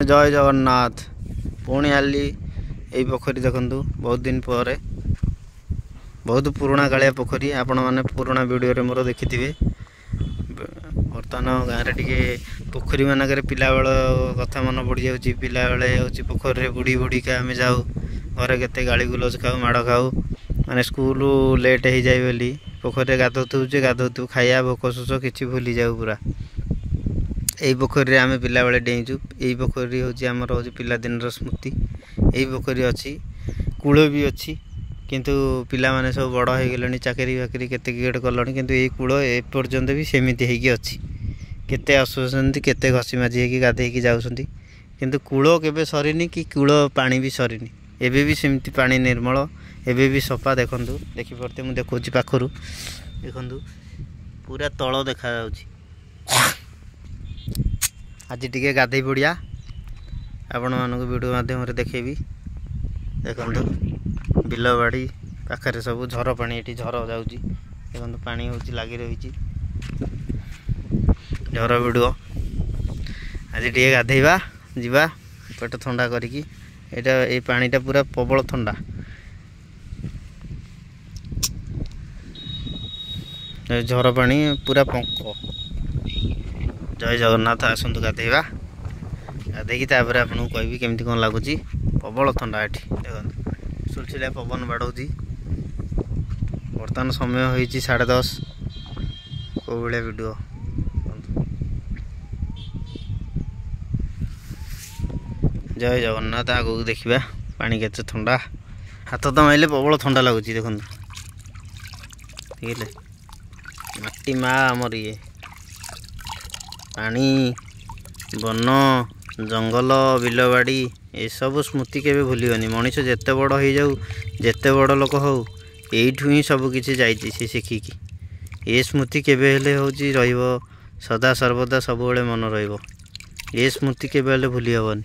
ଜୟ ଜଗନ୍ନାଥ। ପୁଣି ଆଲି ଏଇ ପୋଖରୀ ଦେଖନ୍ତୁ ବହୁତ ଦିନ ପରେ, ବହୁତ ପୁରୁଣା କାଳିଆ ପୋଖରୀ। ଆପଣମାନେ ପୁରୁଣା ଭିଡ଼ିଓରେ ମୋର ଦେଖିଥିବେ। ବର୍ତ୍ତମାନ ଗାଁରେ ଟିକେ ପୋଖରୀ ମାନଙ୍କରେ ପିଲାବେଳ କଥା ମନେ ପଡ଼ିଯାଉଛି। ପିଲାବେଳେ ହେଉଛି ପୋଖରୀରେ ବୁଡ଼ି ବୁଡ଼ିକା ଆମେ ଯାଉ, ଘରେ କେତେ ଗାଳି ଗୁଲଜ ଖାଉ, ମାଡ଼ ଖାଉ। ମାନେ ସ୍କୁଲ ଲେଟ୍ ହେଇଯାଏ ବୋଲି ପୋଖରୀରେ ଗାଧୋଉଥିବୁ ଯେ ଗାଧୋଉଥିବୁ, ଖାଇବା ଭୋକ ଶୋଷ କିଛି ଭୁଲି ଯାଉ ପୁରା। ଏଇ ପୋଖରୀରେ ଆମେ ପିଲାବେଳେ ଡେଇଁଛୁ। ଏଇ ପୋଖରୀ ହେଉଛି ଆମର ହେଉଛି ପିଲାଦିନର ସ୍ମୃତି। ଏଇ ପୋଖରୀ ଅଛି, କୂଳ ବି ଅଛି, କିନ୍ତୁ ପିଲାମାନେ ସବୁ ବଡ଼ ହେଇଗଲେଣି, ଚାକିରି ବାକିରି କେତେ କିଏ କଲେଣି, କିନ୍ତୁ ଏଇ କୂଳ ଏପର୍ଯ୍ୟନ୍ତ ବି ସେମିତି ହେଇକି ଅଛି। କେତେ ଆସୁଛନ୍ତି, କେତେ ଘଷି ମାଜି ହେଇକି ଗାଧେଇକି ଯାଉଛନ୍ତି, କିନ୍ତୁ କୂଳ କେବେ ସରିନି କି କୂଳ ପାଣି ବି ସରିନି। ଏବେ ବି ସେମିତି ପାଣି ନିର୍ମଳ, ଏବେ ବି ସଫା। ଦେଖନ୍ତୁ, ଦେଖିପାରୁଥିବେ, ମୁଁ ଦେଖାଉଛି ପାଖରୁ। ଦେଖନ୍ତୁ, ପୁରା ତଳ ଦେଖାଯାଉଛି। ଆଜି ଟିକେ ଗାଧେଇ ପଡ଼ିଆ, ଆପଣମାନଙ୍କୁ ଭିଡ଼ିଓ ମାଧ୍ୟମରେ ଦେଖେଇବି। ଦେଖନ୍ତୁ, ବିଲବାଡ଼ି ପାଖରେ ସବୁ ଝର ପାଣି, ଏଠି ଝର ଯାଉଛି। ଦେଖନ୍ତୁ, ପାଣି ହେଉଛି ଲାଗି ରହିଛି ଝର ଭିଡ଼ିଓ। ଆଜି ଟିକେ ଗାଧେଇବା ଯିବା ପେଟ ଥଣ୍ଡା କରିକି। ଏଇଟା ଏଇ ପାଣିଟା ପୁରା ପ୍ରବଳ ଥଣ୍ଡା। ଝର ପାଣି ପୁରା ପଙ୍କ। ଜୟ ଜଗନ୍ନାଥ। ଆସନ୍ତୁ ଗାଧେଇବା, ଗାଧେଇକି ତାପରେ ଆପଣଙ୍କୁ କହିବି କେମିତି କ'ଣ ଲାଗୁଛି। ପ୍ରବଳ ଥଣ୍ଡା ଏଠି। ଦେଖନ୍ତୁ, ସୁଲସୁଲିଆ ପବନ ବାଡ଼ଉଛି। ବର୍ତ୍ତମାନ ସମୟ ହେଇଛି 10:30। କେଉଁ ଭଳିଆ ଭିଡ଼ିଓ। ଜୟ ଜଗନ୍ନାଥ। ଆଗକୁ ଦେଖିବା ପାଣି କେତେ ଥଣ୍ଡା। ହାତ ତ ମାରିଲେ ପ୍ରବଳ ଥଣ୍ଡା ଲାଗୁଛି। ଦେଖନ୍ତୁ, ଦେଖିଲେ ମାଟି ମା ଆମର, ଇଏ ପାଣି, ବନ ଜଙ୍ଗଲ, ବିଲବାଡ଼ି, ଏସବୁ ସ୍ମୃତି କେବେ ଭୁଲିବନି। ମଣିଷ ଯେତେ ବଡ଼ ହେଇଯାଉ, ଯେତେ ବଡ଼ ଲୋକ ହଉ, ଏଇଠୁ ହିଁ ସବୁ କିଛି ଯାଇଛି ସେ ଶିଖିକି। ଏ ସ୍ମୃତି କେବେ ହେଲେ ହେଉଛି ରହିବ, ସଦା ସର୍ବଦା ସବୁବେଳେ ମନେ ରହିବ। ଏ ସ୍ମୃତି କେବେ ହେଲେ ଭୁଲି ହେବନି।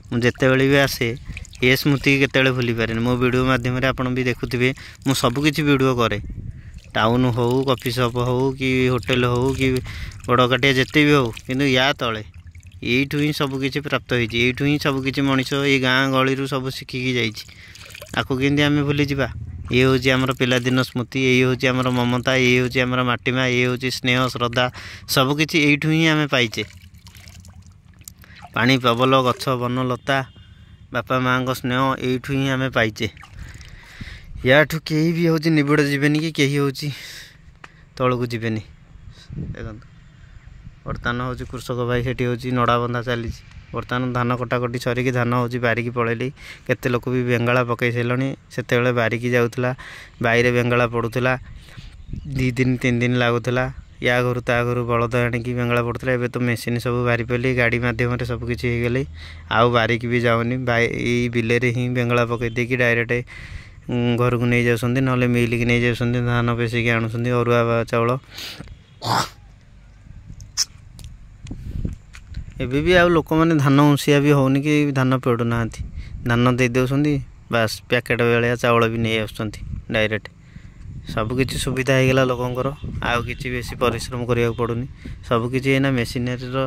ମୁଁ ଯେତେବେଳେ ବି ଆସେ, ଏ ସ୍ମୃତି କେତେବେଳେ ଭୁଲି ପାରେନି। ମୋ ଭିଡ଼ିଓ ମାଧ୍ୟମରେ ଆପଣ ବି ଦେଖୁଥିବେ, ମୁଁ ସବୁକିଛି ଭିଡ଼ିଓ କରେ। ଟାଉନ୍ ହଉ, କଫି ସପ୍ ହଉ କି ହୋଟେଲ ହଉ କି ବଡ଼ କାଟିଆ ଯେତେ ବି ହଉ, କିନ୍ତୁ ୟା ତଳେ ଏଇଠୁ ହିଁ ସବୁକିଛି ପ୍ରାପ୍ତ ହେଇଛି। ଏଇଠୁ ହିଁ ସବୁକିଛି ମଣିଷ ଏଇ ଗାଁ ଗହଳିରୁ ସବୁ ଶିଖିକି ଯାଇଛି। ଆକୁ କେମିତି ଆମେ ଭୁଲିଯିବା? ଇଏ ହେଉଛି ଆମର ପିଲାଦିନ ସ୍ମୃତି, ଏଇ ହେଉଛି ଆମର ମମତା, ଏଇ ହେଉଛି ଆମର ମାଟିମା, ଇଏ ହେଉଛି ସ୍ନେହ ଶ୍ରଦ୍ଧା। ସବୁକିଛି ଏଇଠୁ ହିଁ ଆମେ ପାଇଛେ। ପାଣି ପବନ, ଗଛ ବନଲତା, ବାପା ମାଆଙ୍କ ସ୍ନେହ ଏଇଠୁ ହିଁ ଆମେ ପାଇଛେ। ୟାଠୁ କେହି ବି ହେଉଛି ନିବିଡ଼ ଯିବେନି କି କେହି ହେଉଛି ତଳକୁ ଯିବେନି। ଦେଖନ୍ତୁ, ବର୍ତ୍ତମାନ ହେଉଛି କୃଷକ ଭାଇ ସେଠି ହେଉଛି ନଡ଼ା ବନ୍ଧା ଚାଲିଛି। ବର୍ତ୍ତମାନ ଧାନ କଟାକଟି ସରିକି ଧାନ ହେଉଛି ବାରିକି ପଳେଇଲି। କେତେ ଲୋକ ବି ବେଙ୍ଗଳା ପକାଇ ସାରିଲେଣି। ସେତେବେଳେ ବାରିକି ଯାଉଥିଲା, ବାଇରେ ବେଙ୍ଗଳା ପଡ଼ୁଥିଲା, 2 ଦିନ 3 ଦିନ ଲାଗୁଥିଲା। ୟା ଘରୁ ତା ଘରୁ ବଳଦ ଆଣିକି ବେଙ୍ଗଳା ପଡ଼ୁଥିଲା। ଏବେ ତ ମେସିନ୍ ସବୁ ବାହାରି ପଡ଼ିଲି, ଗାଡ଼ି ମାଧ୍ୟମରେ ସବୁ କିଛି ହେଇଗଲେ, ଆଉ ବାରିକି ବି ଯାଉନି। ଏଇ ବିଲରେ ହିଁ ବେଙ୍ଗଳା ପକାଇ ଦେଇକି ଡାଇରେକ୍ଟ ଘରକୁ ନେଇଯାଉଛନ୍ତି, ନହେଲେ ମିଲ୍କି ନେଇଯାଉଛନ୍ତି, ଧାନ ପେଶିକି ଆଣୁଛନ୍ତି ଅରୁଆ ଚାଉଳ। ଏବେ ବି ଆଉ ଲୋକମାନେ ଧାନ ଉଁସିଆ ବି ହେଉନି କି ଧାନ ପେଡ଼ୁନାହାନ୍ତି। ଧାନ ଦେଇ ଦେଉଛନ୍ତି ବାସ୍, ପ୍ୟାକେଟ୍ ଭଳିଆ ଚାଉଳ ବି ନେଇ ଆସୁଛନ୍ତି ଡାଇରେକ୍ଟ। ସବୁକିଛି ସୁବିଧା ହେଇଗଲା ଲୋକଙ୍କର, ଆଉ କିଛି ବେଶୀ ପରିଶ୍ରମ କରିବାକୁ ପଡ଼ୁନି। ସବୁକିଛି ଏଇନା ମେସିନାରୀର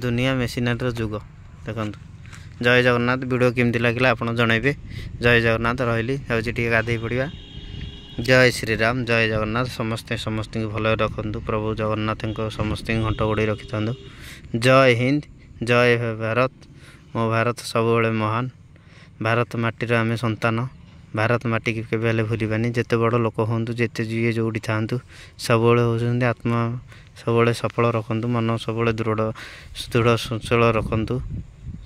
ଦୁନିଆ, ମେସିନାରୀର ଯୁଗ। ଦେଖନ୍ତୁ। ଜୟ ଜଗନ୍ନାଥ। ଭିଡ଼ିଓ କେମିତି ଲାଗିଲା ଆପଣ ଜଣାଇବେ। ଜୟ ଜଗନ୍ନାଥ। ରହିଲି, ଯାଉଛି ଟିକେ ଗାଧେଇ ପଡ଼ିବା। ଜୟ ଶ୍ରୀରାମ, ଜୟ ଜଗନ୍ନାଥ। ସମସ୍ତେ ସମସ୍ତଙ୍କୁ ଭଲରେ ରଖନ୍ତୁ। ପ୍ରଭୁ ଜଗନ୍ନାଥଙ୍କ ସମସ୍ତଙ୍କୁ ଘଣ୍ଟ ଘୋଡ଼େଇ ରଖିଥାନ୍ତୁ। ଜୟ ହିନ୍ଦ, ଜୟ ଭାରତ। ମୋ ଭାରତ ସବୁବେଳେ ମହାନ। ଭାରତ ମାଟିର ଆମେ ସନ୍ତାନ। ଭାରତ ମାଟିକି କେବେ ହେଲେ ଭୁଲିବାନି। ଯେତେ ବଡ଼ ଲୋକ ହୁଅନ୍ତୁ, ଯେତେ ଯିଏ ଯେଉଁଠି ଥାଆନ୍ତୁ, ସବୁବେଳେ ହେଉଛନ୍ତି ଆତ୍ମା ସବୁବେଳେ ସଫଳ ରଖନ୍ତୁ, ମନ ସବୁବେଳେ ଦୃଢ଼ ଦୃଢ଼ ସୁଚଳ ରଖନ୍ତୁ।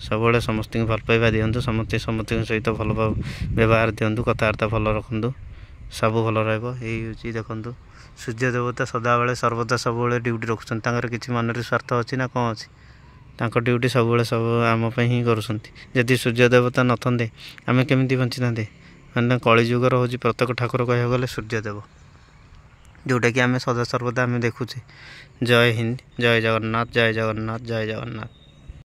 ସବୁବେଳେ ସମସ୍ତଙ୍କୁ ଭଲ ପାଇବା ଦିଅନ୍ତୁ, ସମସ୍ତେ ସମସ୍ତଙ୍କ ସହିତ ଭଲ ବ୍ୟବହାର ଦିଅନ୍ତୁ, କଥାବାର୍ତ୍ତା ଭଲ ରଖନ୍ତୁ, ସବୁ ଭଲ ରହିବ। ଏଇ ହେଉଛି ଦେଖନ୍ତୁ, ସୂର୍ଯ୍ୟ ଦେବତା ସଦାବେଳେ ସର୍ବଦା ସବୁବେଳେ ଡ୍ୟୁଟି ରଖୁଛନ୍ତି। ତାଙ୍କର କିଛି ମନରେ ସ୍ୱାର୍ଥ ଅଛି ନା କ'ଣ ଅଛି? ତାଙ୍କ ଡ୍ୟୁଟି ସବୁବେଳେ ସବୁ ଆମ ପାଇଁ ହିଁ କରୁଛନ୍ତି। ଯଦି ସୂର୍ଯ୍ୟ ଦେବତା ନଥାନ୍ତେ, ଆମେ କେମିତି ବଞ୍ଚିଥାନ୍ତେ? ମାନେ କଳିଯୁଗର ହେଉଛି ପ୍ରତ୍ୟେକ ଠାକୁର କହିବାକୁ ଗଲେ ସୂର୍ଯ୍ୟଦେବ, ଯେଉଁଟାକି ଆମେ ସଦା ସର୍ବଦା ଆମେ ଦେଖୁଛେ। ଜୟ ହିନ୍ଦ, ଜୟ ଜଗନ୍ନାଥ, ଜୟ ଜଗନ୍ନାଥ, ଜୟ ଜଗନ୍ନାଥ।